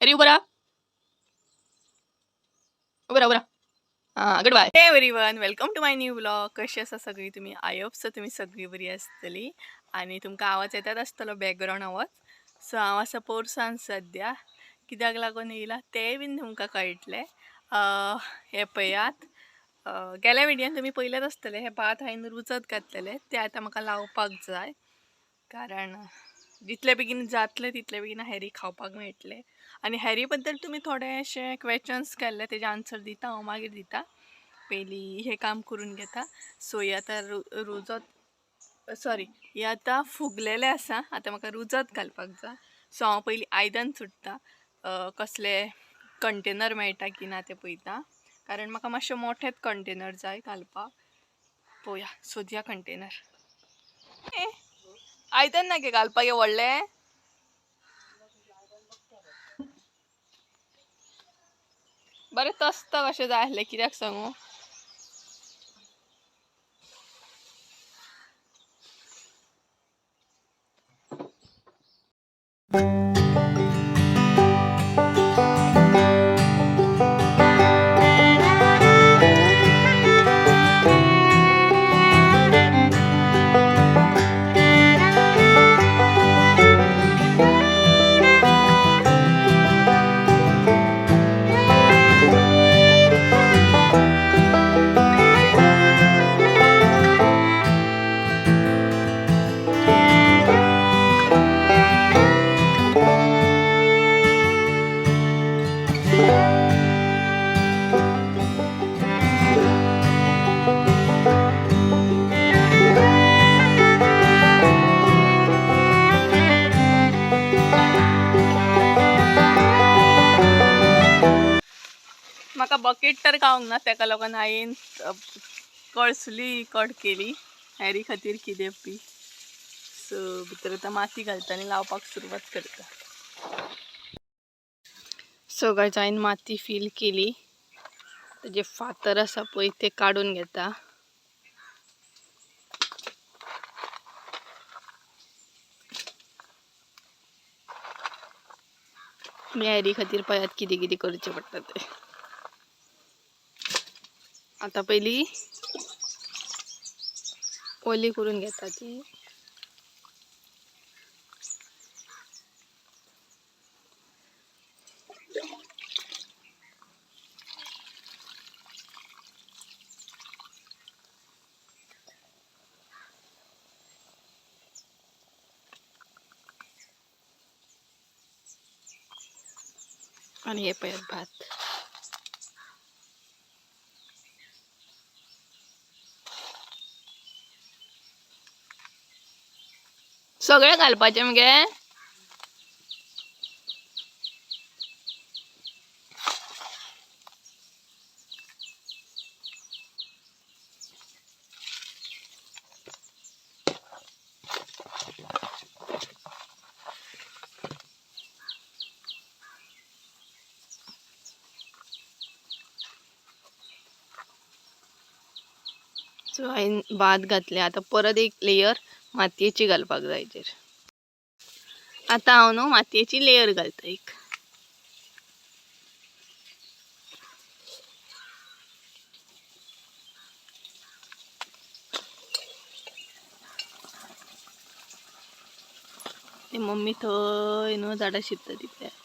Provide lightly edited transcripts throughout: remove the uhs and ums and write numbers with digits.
Harry उबो राहा, उबो राहा, उबो राहा. हां, good bye. Hey everyone, welcome to my new vlog. कशी आसा सगळी तुमी? I hope so तुमी सगळी बरी आसतली. आनी तुमकां आवाज येतात आसतलो, बॅकग्रावंड आवाज. सो हांव आसा पोरसान सद्या. कित्याक लागून येयला तेंय बीन तुमकां कळटलें. हें पळयात, गेल्या व्हिडियोन तुमी पळयल्यात आसतलें, हें भात हांवें रुजत घातलेलें, तें आतां म्हाका लावपाक जाय, कारण जितले बेगीन जातलें तितले बेगीन हॅरी खावपाक मेळटलें. आनी हॅरी बद्दल तुमी थोडेशे क्वेश्चन्स केल्ले, तेजे आन्सर दिता हांव, मागीर दिता. पयलीं हें काम करून घेता. सो हे आतां रुजत, सॉरी, हे आतां फुगलेलें आसा, आतां म्हाका रुजत घालपाक जाय. सो हांव पयलीं आयदन सोदता, कसले कंटेनर मेळटा की ना तें पळयता, कारण म्हाका मातशें मोठेच कंटेनर जाय घालपाक. पळोवया, सोदया कंटेनर. ए आयदन ना गे घालपाक हें व्हडलें. बरें तसता कशें जाय आसलें, कित्याक सांगू? म्हाका बकेट तर गावंक ना, तेका लागून हांवें कळसुली कट केली हॅरी खातीर कितें बी. सो भितर आतां माती घालता आनी लावपाक सुरवात करता. सो गायज, हांवें माती फील केली, तेजे फातर आसा पळय ते काडून घेता. हॅरी खातीर पळयात कितें कितें करचें पडटा तें. आतां पयलीं ओली करून घेता ती. आनी हे पळयात भात. सगळें घालपाचें मगे? सो हांवें भात घातलें, आतां परत एक लेयर मातयेची घालपाक जाय हेजेर. आतां हांव न्हू मातयेची लेयर घालता एक. ती मम्मी थंय न्हू झाडां शिंपता ती पळयात.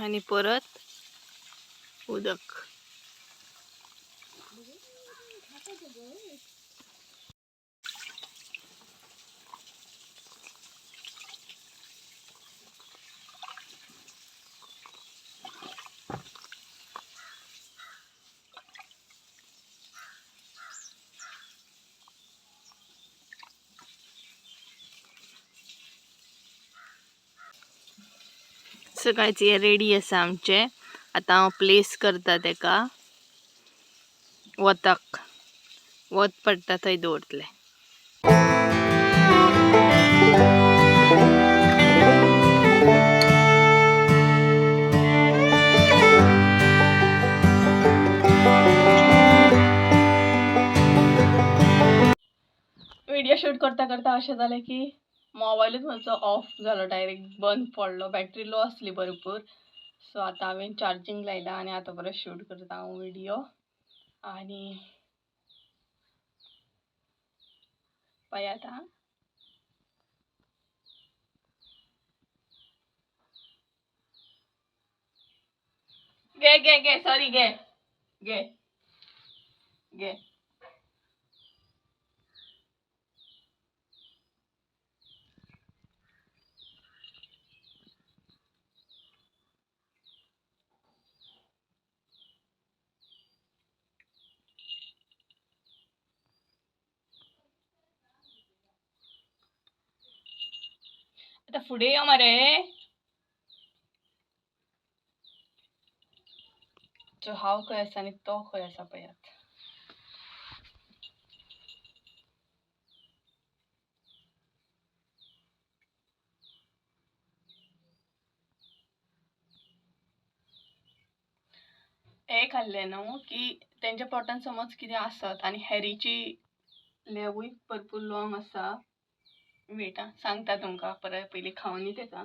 आनी परत उदक. सकाळची रेडी आसा आमचें. आतां हांव प्लेस करता तेका वताक. वत पडटा थंय दवरतले. व्हिडिओ शूट करता करता अशें जालें की मोबायलूच म्हजो ऑफ जालो, डायरेक्ट बंद पडलो. बॅटरी लो आसली भरपूर. सो आतां हांवें चार्जींग लायला आनी आतां परत शूट करता हांव व्हिडिओ. आनी पळयात आं. घे घे घे, सॉरी, घे घे घे. आता फुडें यो मरे. सो हांव खंय आसा आनी तो खंय आसा पळयात. हे खाल्लें न्हू की तेंच्या पोटान समज कितें आसत. आनी हॅरीची लेवूय भरपूर लॉंग आसा. वेट आं, सांगता तुमकां परत, पयलीं खावनी तेका.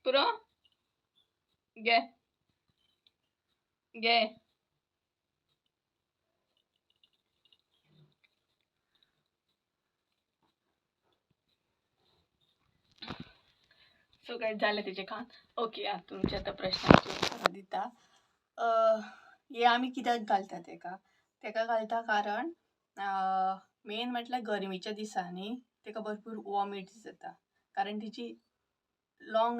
पुरो घे घे. सो काय जालें तेजें खावन. ओके, आतां तुमच्या आतां प्रश्नाची उत्तरां दिता. हे आमी कित्याक घालता तेका? तेका घालता कारण मेन म्हटल्यार गरमेच्या दिसांनी तेका भरपूर वॉमिट जाता, कारण तिची लॉंग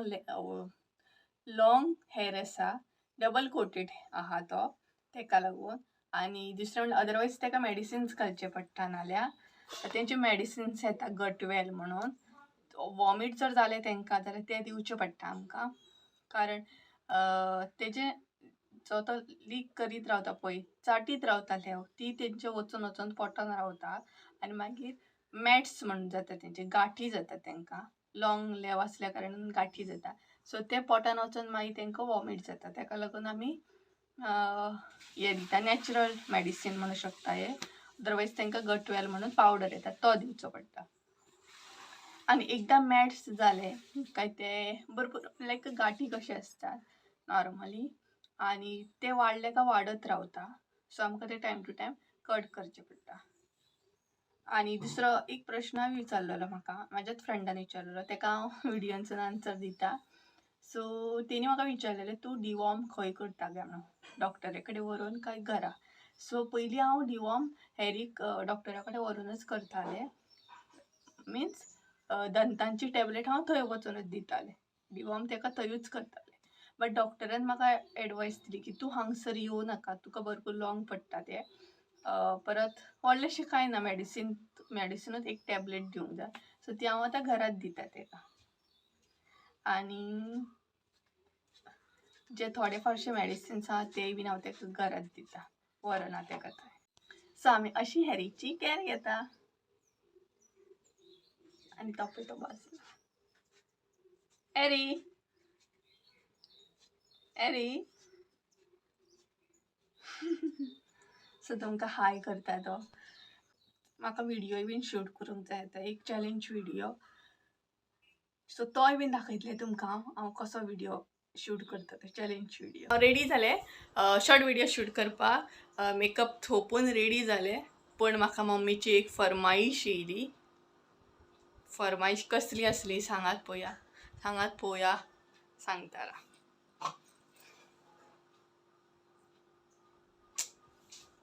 लॉंग हेर आसा, डबल कोटेड आहा तो, तेका लागून. आनी दुसरें म्हणल्यार अदरवायज तेका मेडिसिन्स घालचे पडटा, नाल्यार तेंचे मेडिसिन्स येता गटवेल म्हणून. वॉमीट जर जालें तेंकां जाल्यार तें दिवचें पडटा आमकां, कारण तेजें जो तो लीक करीत रावता पळय, चाटीत रावता ल्हेंव, ती तेंचे वचून वचून पोटान रावता आनी मागीर मॅट्स म्हणून जाता, तेंचे गांठी जाता तेंकां. लॉंग लेव आसल्या कारणान गांठी जाता. सो ते पोटान वचून मागीर तेंकां वॉमीट जाता. तेका लागून आमी हें दिता, नॅचरल मॅडिसीन म्हणू शकता हें. अदरवायज तेंकां गटवेल म्हणून पावडर येता, तो दिवचो पडटा. आनी एकदां मॅट्स जाले काय ते भरपूर लायक गांठी कशे आसतात नॉर्मली, आनी ते वाडले काय वाडत रावता. सो आमकां ते टायम टू टायम कट करचे पडटा. आनी दुसरो एक प्रश्न विचारलेलो म्हाका, म्हाज्याच फ्रेंडान विचारलेलो, तेका हांव व्हिडियोन आन्सर दिता. सो तेणी म्हाका विचारलेलें, तूं डिवॉर्म खंय करता काय म्हणून, डॉक्टरा कडेन व्हरून काय घरा? सो पयलीं हांव डिवॉर्म हॅरीक डॉक्टरा कडेन व्हरूनच करतालें. मिन्स दंतांची टॅबलेट हांव थंय वचूनच दितालें, डिवॉर्म तेका थंयूच करतालें. बट डॉक्टरान म्हाका एडवायस दिली की तूं हांगसर येवं नाका, तुका भरपूर लॉंग पडटा तें. परत व्हडलेंशें कांय ना, मॅडिसिनूच एक टॅबलेट दिवंक जाय. सो ती हांव आतां घरात दिता तेका. आनी जे थोडे फारशे मॅडिसिन्स आहा तेय बीन हांव तेका घरात दिता, व्हरना तेका थंय. सो आमी अशी हॅरीची कॅर घेता. आनी तो पळय तो बसला. हॅरी हॅरी, सो तुमकां हाय करता तो. म्हाका व्हिडियोय बीन शूट करूंक जाय आतां, एक चॅलेंज व्हिडियो. सो तोय बीन दाखयतलें तुमकां हांव कसो व्हिडियो शूट करता तो चॅलेंज व्हिडियो. रेडी जालें शॉर्ट व्हिडियो शूट करपाक, मेकअप थोपून रेडी जालें. पण म्हाका मम्मीची एक फरमाईश येयली. फरमाईश कसली आसली सांगात पळोवया, सांगात पळोवया, सांगता.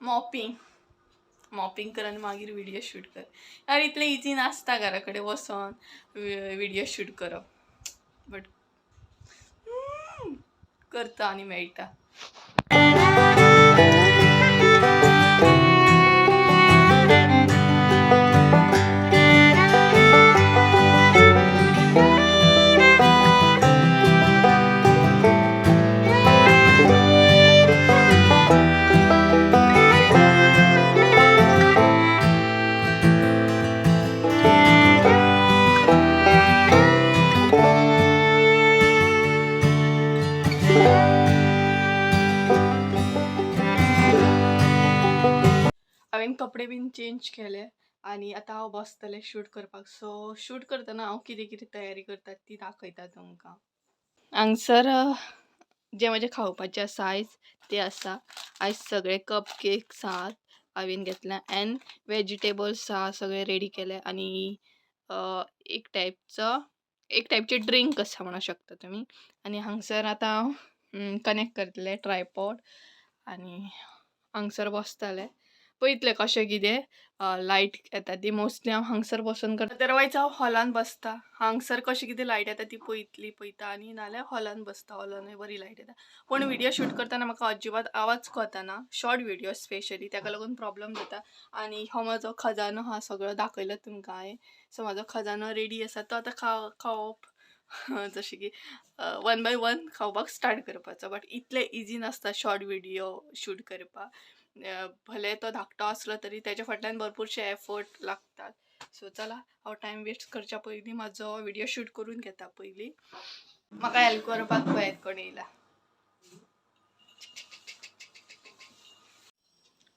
मॉपिंग मॉपिंग कर आनी मागीर व्हिडियो शूट कर. यार इतलें इजी नासता घरा कडेन वचोन व्हिडियो शूट करप, बट करता आनी मेळटा. हांवें कपडे बीन चेंज केले आनी आतां हांव बसतलें शूट करपाक. सो शूट करतना हांव कितें कितें तयारी करता ती दाखयता तुमकां. हांगसर जें म्हजें खावपाचें आसा आयज तें आसा. आयज सगळे कप केक्स आहात हांवें घेतल्या एन्ड वेजिटेबल्स आहा सगळे रेडी केले आनी एक टायपचो एक टायपचे ड्रिंक आसा म्हणू शकता तुमी. आनी हांगसर आतां हांव कनेक्ट करतलें ट्रायपॉड आनी हांगसर बसतलें, पळयतलें कशें कितें लायट येता ती. मोस्टली हांव हांगसर बसून करता, अदरवायज हांव हॉलान बसता. हांगसर कशी कितें लायट येता ती पळयतली, पळयता आनी नाल्यार हॉलान बसता, हॉलानूय बरी लायट येता. पूण व्हिडियो शूट करतना म्हाका अजिबात आवाज कोताना, शॉर्ट व्हिडियो स्पेशली, ताका लागून प्रॉब्लम जाता. आनी हो म्हजो खजानो आहा, सगळो दाखयलो तुमकां हांवें. सो म्हाजो खजानो रेडी आसा, तो आतां खावप जशें की वन बाय वन खावपाक स्टार्ट करपाचो. बट इतलें इजी नासता शॉर्ट व्हिडियो शूट करपाक. भले तो धाकटो आसलो तरी तेज्या फाटल्यान भरपूरशे एफर्ट लागतात. सो चला, हांव टायम वेस्ट करच्या पयलीं म्हाजो व्हिडियो शूट करून घेता पयलीं. म्हाका हेल्प करपाक पळयात कोण येयला.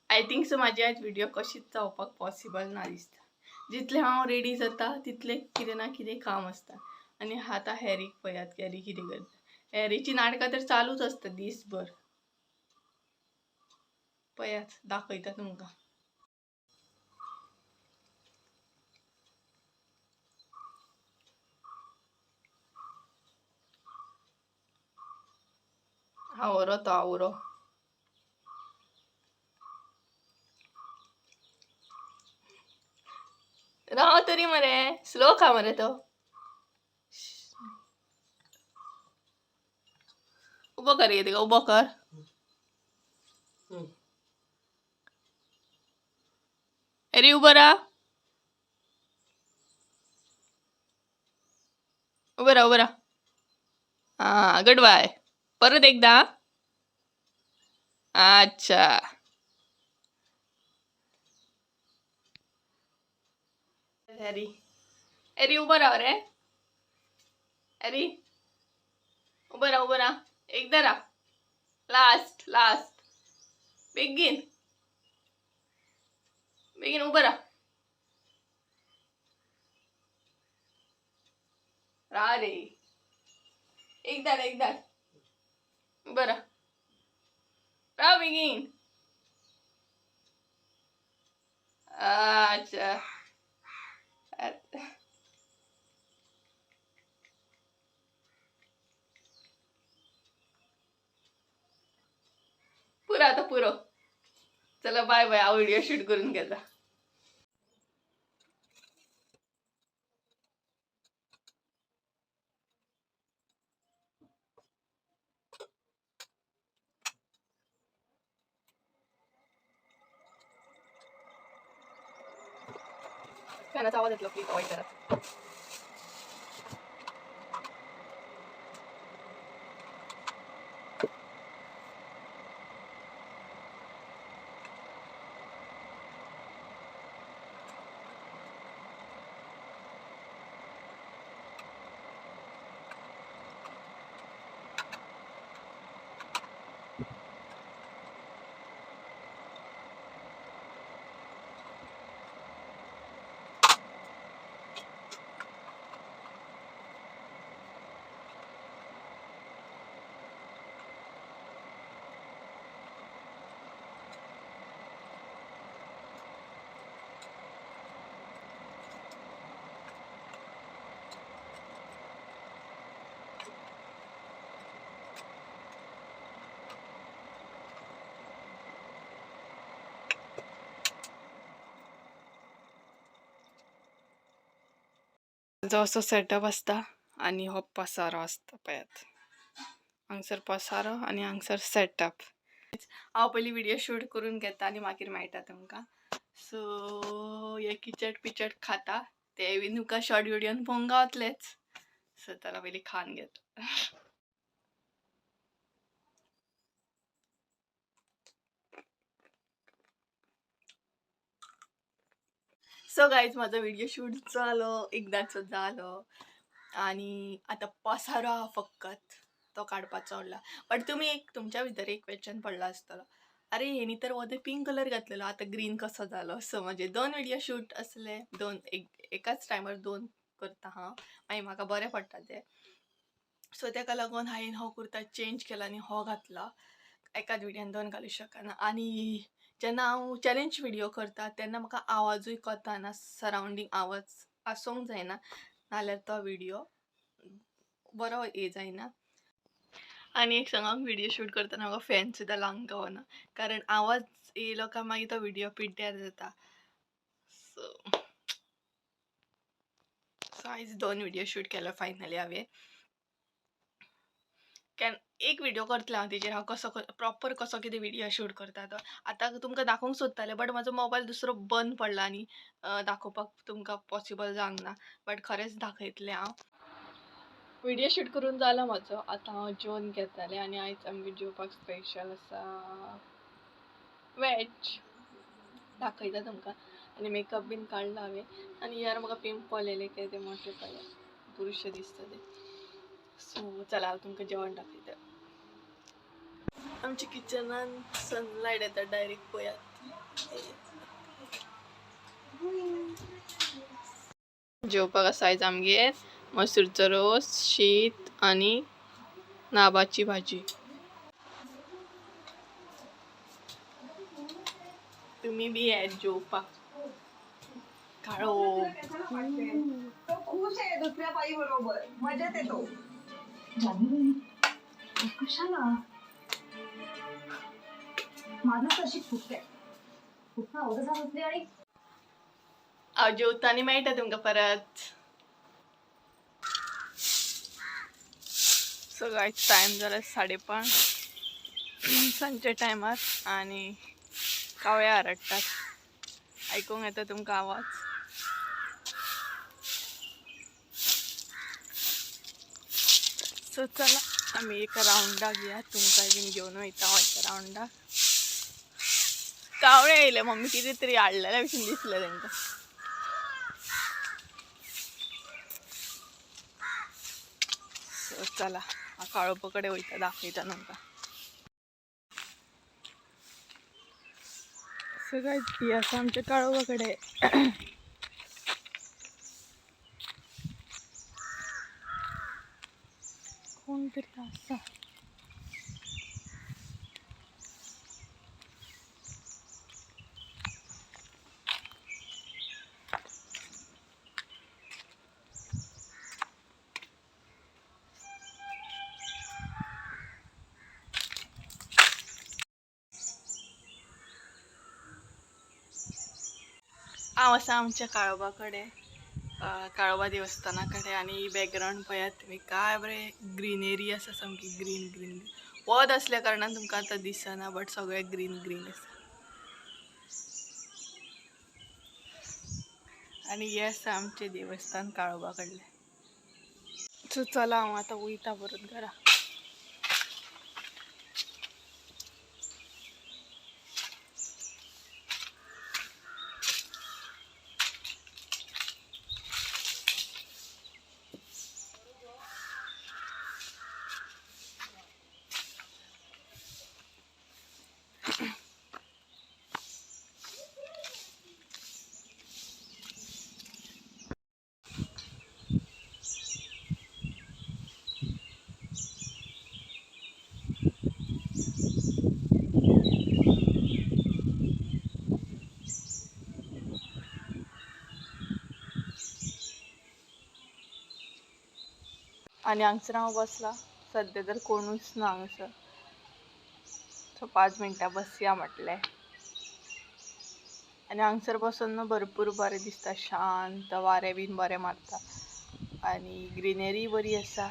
I think so म्हाजी आयज व्हिडियो कशीच जावपाक पॉसिबल ना दिसता. जितलें हांव रेडी जाता तितलें कितें ना कितें काम आसता. आनी आतां हॅरीक पळयात, हॅरी कितें करता. हॅरीची नाटकां तर चालूच आसता दीसभर. पळयात, दाखयता तुमकां. आवरो तो आवरो. राव तरी मरे, स्लो खा मरे तो. उबो कर गे तिका, उबो कर. अरे उबो राव, उबो राव, उबो राव. हां, गुड बाय. परत एकदा. अच्छा. हॅरी, हॅरी उबो राव रे. हॅरी उबो राव, उबो राव, एकदा राव. लास्ट लास्ट, बेगीन बेगीन उबो राव. राव रे, एकदा रे, एकदा उबो राव, राव बेगीन. अच्छा. पुरो आता, पुरो. चला बाय बाय, हांव व्हिडिओ शूट करून घेता. फॅनाचा आवाज येतलो, प्लीज अवॉइड करा. जो असो सेटअप आसता आनी हो पसारो आसता पळयात. हांगसर पसारो आनी हांगसर सेटअप. हांव पयलीं व्हिडियो शूट करून घेता आनी मागीर मेळटा तुमकां. सो हे किचट पिचट खाता ते बी तुमकां शॉर्ट व्हिडियोन पळोवंक गावतलेच. सो चला पयलीं खावन घेता. सो गायज म्हाजो व्हिडियो शूट जालो, एकदांचो जालो आनी आतां पसारो आहा फकत तो काडपाचो उरला. बट तुमी एक तुमच्या भितर एक क्वेश्चन पडला आसतलो, अरे हेणी तर वोदे पिंक कलर घातलेलो आतां ग्रीन कसो जालो. सो म्हजे दोन व्हिडियो शूट आसले, दोन एकाच टायमार दोन करता हांव, मागीर म्हाका बरें पडटा तें. सो तेका लागून हांवें हो कुर्ता चेंज केला आनी हो घातला. एकाच व्हिडियोन दोन घालूंक शकना. आनी जेन्ना हांव चॅलेंज व्हिडियो करता तेन्ना म्हाका आवाजूय कळना, सरावंडींग आवाज आसूंक जायना, नाल्यार तो व्हिडियो बरो हे जायना. आनी एक सांग, व्हिडियो शूट करतना म्हाका फॅन सुद्दां लावंक गावना, कारण आवाज येयलो काय मागीर तो व्हिडियो पिड्ड्यार जाता. सो सो आयज दोन व्हिडियो शूट केलो फायनली हांवें. एक व्हिडियो करतलें हांव तेजेर, हांव कसो प्रॉपर कसो कितें व्हिडियो शूट करता तो आतां तुमकां दाखोवंक सोदतालें, बट म्हाजो मोबायल दुसरो बंद पडला आनी दाखोवपाक तुमकां पॉसिबल जावंक ना. बट खरेंच दाखयतलें हांव. व्हिडियो शूट करून जालो म्हाजो, आतां हांव जेवन घेतालें. आनी आयज आमगेर जेवपाक स्पेशल आसा वेज, दाखयता तुमकां. आनी मेकअप बीन काडला हांवें. आनी यार म्हाका पिंपल येयले काय ते मोठे पळय बुरशे दिसता ते. सो चला हांव तुमकां जेवण दाखयता. आमच्या किचनान सनलायट येता डायरेक्ट, पळयात. जेवपाक आसा आयज आमगेर मसूरचो रोस, शीत आनी नाबाची भाजी. तुम्ही बी येयात जेवपाक. काळो तो खुश आहे दुसऱ्या बाई बरोबर, मजेत येतो. कशाला माझं तशी फुटते कुठं अवघड बसली आणि हांव जेवता आनी मेळटा तुमकां परत. सो गायज टायम जाला 5:30 सांजच्या टायमार आनी कावळे आरडटात, आयकूंक येता तुमकां आवाज. सो चला आमी एका रावंडाक या, तुमकां बीन घेवन वयता हांव एका रावंडाक. कावळे येयले, मम्मी कितें तरी हाडलेल्या भशेन दिसलें तांकां. सो चला हांव काळोपा कडेन वयता, दाखयता तुमकां. सो गायज ही आसा आमच्या काळोबा कडेन. कोण तरी आसा. हांव आसा आमच्या काळोबा कडेन, काळोबा देवस्थाना कडेन. आनी बॅकग्रावंड पळयात तुमी, काय बरें ग्रिनरी आसा, सामकी ग्रीन ग्रीन. वत आसल्या कारणान तुमकां आतां दिसना, बट सगळें ग्रीन ग्रीन आसा. आनी हें आसा आमचें देवस्थान काळोबा कडलें. सो चला हांव आतां वयता परत घरा. आनी हांगसर हांव बसलां सद्या तर कोणूच ना हांगसर. सो 5 मिनटां बसया म्हटलें. आनी हांगसर बसून न्हू भरपूर बरें दिसता, शांत वारें बीन बरें मारता आनी ग्रिनरी बरी आसा.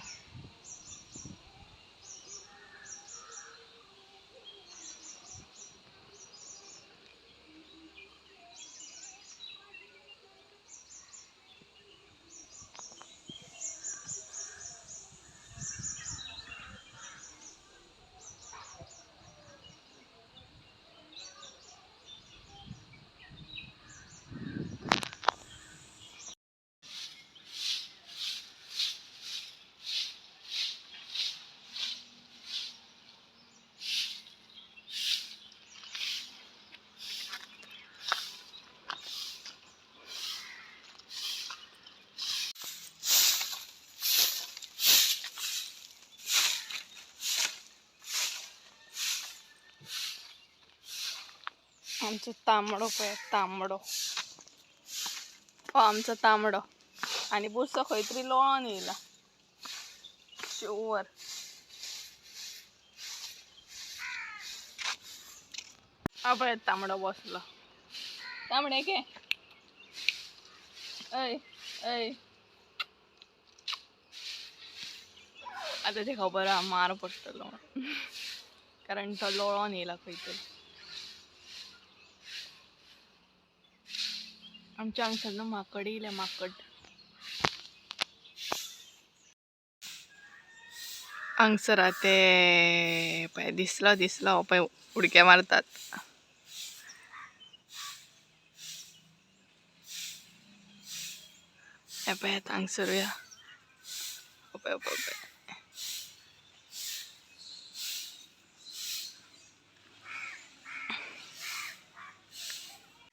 आमचो तांबडो पळय, तांबडो हो आमचो तांबडो. आनी बुरसो खंय तरी लोळोन येयला शुवर. हा पळय तांबडो बसलो. तांबडे के ऐ ऐ, आतां ते खबर आहा मार पडटलो म्हणून, कारण तो लोळोन येयला खंय तरी. आमच्या हांगसर न्हू माकड येयले, माकड. हांगसर ते पळय दिसलो दिसलो, हो पळय उडक्या मारतात. हे पळयात हांगसरूया, हो पळय हो पळय पळय.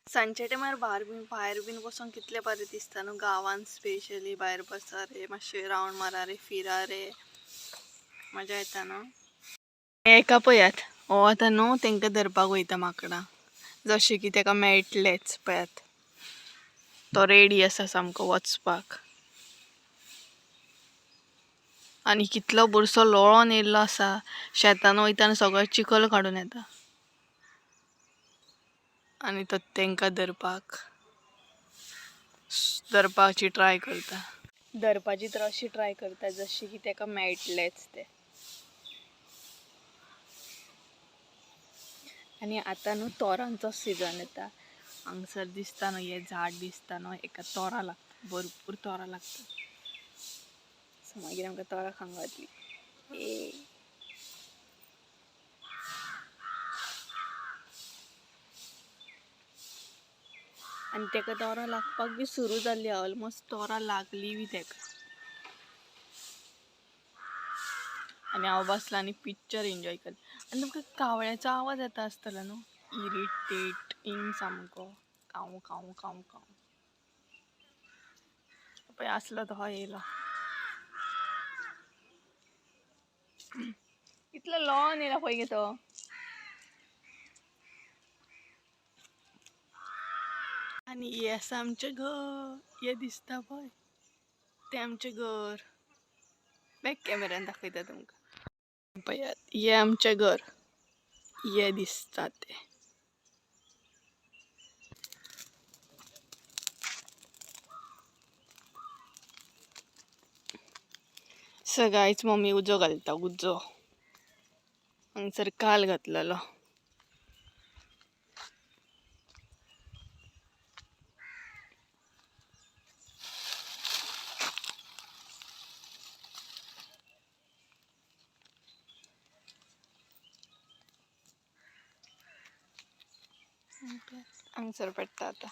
सांजच्या टायमार भायर बीन बसोन कितलें बरें दिसता न्हू गांवान, स्पेशली भायर बसा रे, मातशें रावंड मारा रे, फिरा रे, मजा येता न्हू. एका पळयात हो आतां न्हू तांकां धरपाक वयता माकडां, जशें की ताका मेळटलेच. पळयात तो रेडी आसा सामको वचपाक. आनी कितलो बुरसो लोळोन येयल्लो आसा, शेतान वयता आनी सगळो चिखल काडून येता. आनी तो तांकां धरपाची ट्राय करता, धरपाची तर अशी ट्राय करता जशी की ताका मेळटलेच ते. आनी आतां न्हू तोरांचो सिजन येता. हांगसर दिसता न्हू हें झाड दिसता न्हू, एका तोरां लागता, भरपूर तोरां लागता. सो मागीर आमकां तोरां खावंक गावतली. ए आनी ताका तोरां लागपाक बी सुरू जाल्ली, ऑलमोस्ट तोरां लागली बी ताका. आनी हांव बसलां आनी पिक्चर एन्जॉय करता. आनी तुमकां कावळ्याचो आवाज येता आसतलो न्हू, इरिटेटींग सामको, काव काव काव काव. पळय आसलो तो हय येयलो, इतलो लोळोन येयला पळय गे तो. आनी हें आसा आमचें घर, हें दिसता पळय तें आमचें घर. बॅक कॅमेऱ्यान दाखयता तुमकां. पळयात हें आमचें घर, हें दिसता तें. सगळीच मम्मी उजो घालता, उजो हांगसर काल घातलेलो. हांगसर पडटा आतां.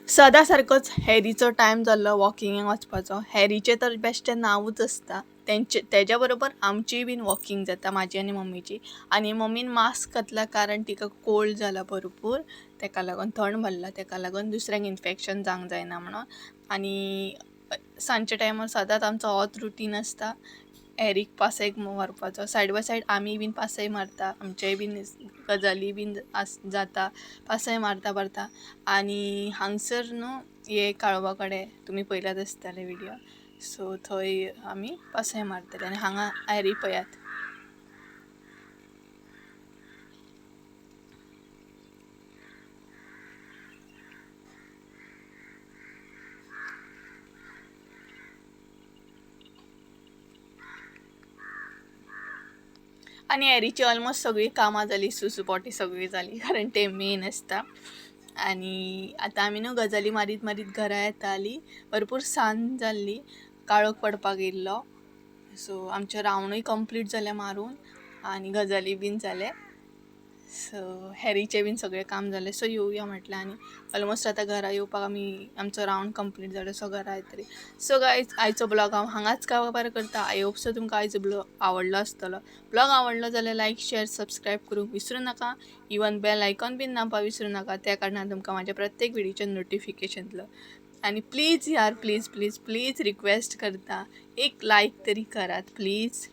सदां सारकोच हॅरीचो टायम जाल्लो वॉकिंगाक वचपाचो. हॅरीचें तर बेश्टें नांवूच आसता, तेज्या बरोबर आमचीय बीन वॉकिंग जाता, म्हाजी आनी मम्मीची. आनी मम्मीन मास्क घातला कारण तिका कोल्ड जाला भरपूर, तेका लागून थंड भरला, तेका लागून दुसऱ्यांक इन्फेक्शन जावंक जायना म्हणून. आनी सांजच्या टायमार सदांच आमचो होच रुटीन आसता, हॅरीक पासयेक व्हरपाचो. सायड बाय सायड आमी बीन पासय मारता, आमचेय बीन गजाली बीन जाता, पासय मारता मारता. आनी हांगसर न्हू हे काळोबा कडेन तुमी पळयल्यात आसतले व्हिडियो, सो थंय आमी पासय मारतले. आनी हांगा हॅरी पळयात, आनी हॅरीची ऑलमोस्ट सगळीं कामां जाली, सुसू पोटी सगळी जाली, कारण ते मेन आसता. आनी आतां आमी न्हू गजाली मारीत मारीत घरा येताली, भरपूर सांज जाल्ली, काळोख पडपाक येयल्लो. सो आमचें रावंडूय कंप्लीट जालें मारून आनी गजाली बीन जाले. सो हॅरीचें बीन सगळें काम जालें. सो येवया म्हटलें. आनी ऑलमोस्ट आतां घरा येवपाक आमी आमचो रावंड कंप्लीट जालो, सो घरा येतली. सो गायज आयचो ब्लॉग हांव हांगाच काबार करता. I hope so तुमकां आयचो ब्लॉग आवडलो आसतलो. ब्लॉग आवडलो जाल्यार लायक शेअर सबस्क्रायब करूंक विसरूं नाका. इवन बेल आयकॉन बीन दामपाक विसरूं नाका, त्या कारणान तुमकां म्हाज्या प्रत्येक व्हिडियोचें नोटिफिकेशन येतलो. आनी प्लीज यार, प्लीज प्लीज प्लीज रिक्वेस्ट करता, एक लायक तरी करात प्लीज.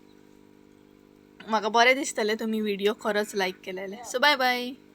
म्हाका बरें दिसतलें तुमी व्हिडिओ खरोच लायक केलेले. So bye bye.